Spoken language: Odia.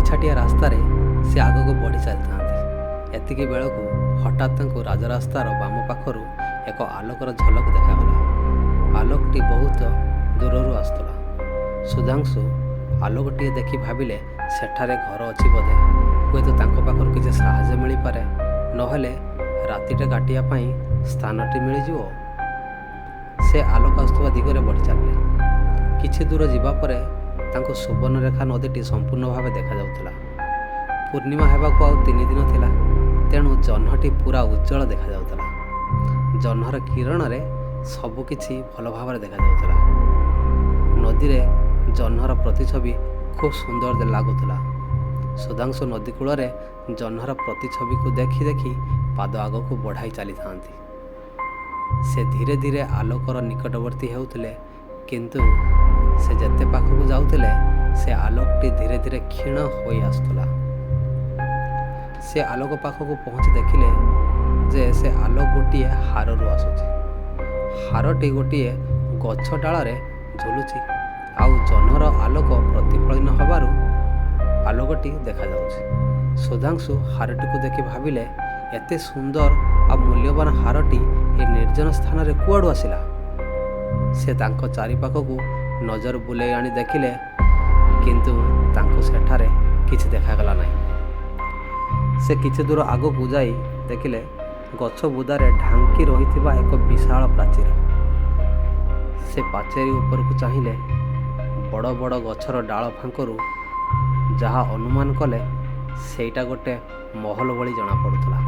ନିଛାଟିଆ ରାସ୍ତାରେ ସେ ଆଗକୁ ବଢ଼ି ଚାଲିଥାନ୍ତି, ଏତିକି ବେଳକୁ ହଠାତ୍ ତାଙ୍କୁ ରାଜରାସ୍ତାର ବାମ ପାଖରୁ ଏକ ଆଲୋକର ଝଲକ ଦେଖାଗଲା। ଆଲୋକଟି ବହୁତ ଦୂରରୁ ଆସୁଥିଲା। ସୁଧାଂଶୁ ଆଲୋକଟିଏ ଦେଖି ଭାବିଲେ, ସେଠାରେ ଘର ଅଛି ବୋଧେ। ହୁଏତ ତାଙ୍କ ପାଖରୁ କିଛି ସାହାଯ୍ୟ ମିଳିପାରେ, ନହେଲେ ରାତିଟା କାଟିବା ପାଇଁ ସ୍ଥାନଟି ମିଳିଯିବ। ସେ ଆଲୋକ ଆସୁଥିବା ଦିଗରେ ବଢ଼ି ଚାଲିଲେ। କିଛି ଦୂର ଯିବା ପରେ ତାଙ୍କୁ ସୁବର୍ଣ୍ଣରେଖା ନଦୀଟି ସମ୍ପୂର୍ଣ୍ଣ ଭାବେ ଦେଖାଯାଉଥିଲା। ପୂର୍ଣ୍ଣିମା ହେବାକୁ ଆଉ 3 ଦିନ ଥିଲା, ତେଣୁ ଜହ୍ନଟି ପୂରା ଉଜ୍ଜ୍ୱଳ ଦେଖାଯାଉଥିଲା। ଜହ୍ନର କିରଣରେ ସବୁକିଛି ଭଲ ଭାବରେ ଦେଖାଯାଉଥିଲା। ନଦୀରେ ଜହ୍ନର ପ୍ରତିଛବି ଖୁବ୍ ସୁନ୍ଦର ଲାଗୁଥିଲା। ସୁଧାଂଶୁ ନଦୀ କୂଳରେ ଜହ୍ନର ପ୍ରତିଛବିକୁ ଦେଖି ଦେଖି ପାଦ ଆଗକୁ ବଢ଼ାଇ ଚାଲିଥାନ୍ତି। ସେ ଧୀରେ ଧୀରେ ଆଲୋକର ନିକଟବର୍ତ୍ତୀ ହେଉଥିଲେ, କିନ୍ତୁ ସେ ଯେତେ ପାଖକୁ ଯାଉଥିଲେ, ସେ ଆଲୋକଟି ଧୀରେ ଧୀରେ କ୍ଷୀଣ ହୋଇ ଆସୁଥିଲା। ସେ ଆଲୋକ ପାଖକୁ ପହଞ୍ଚି ଦେଖିଲେ ଯେ ସେ ଆଲୋକ ଗୋଟିଏ ହାରରୁ ଆସୁଛି। ହାରଟି ଗୋଟିଏ ଗଛ ଡାଳରେ ଝୁଲୁଛି ଆଉ ଜହ୍ନର ଆଲୋକ ପ୍ରତିଫଳନ ହେବାରୁ ଆଲୋକଟି ଦେଖାଯାଉଛି। ସୁଧାଂଶୁ ହାରଟିକୁ ଦେଖି ଭାବିଲେ, ଏତେ ସୁନ୍ଦର ଆଉ ମୂଲ୍ୟବାନ ହାରଟି ଏ ନିର୍ଜନ ସ୍ଥାନରେ କୁଆଡ଼ୁ ଆସିଲା? ସେ ତାଙ୍କ ଚାରିପାଖକୁ ନଜର ବୁଲେଇ ଆଣି ଦେଖିଲେ, କିନ୍ତୁ ତାଙ୍କୁ ସେଠାରେ କିଛି ଦେଖାଗଲା ନାହିଁ। ସେ କିଛି ଦୂର ଆଗକୁ ଯାଇ ଦେଖିଲେ ଗଛ ବୁଦାରେ ଢାଙ୍କି ରହିଥିବା ଏକ ବିଶାଳ ପ୍ରାଚୀର। ସେ ପାଚେରୀ ଉପରକୁ ଚାହିଁଲେ। ବଡ଼ ବଡ଼ ଗଛର ଡାଳ ଫାଙ୍କରୁ ଯାହା ଅନୁମାନ କଲେ, ସେଇଟା ଗୋଟେ ମହଲ ଭଳି ଜଣାପଡ଼ୁଥିଲା।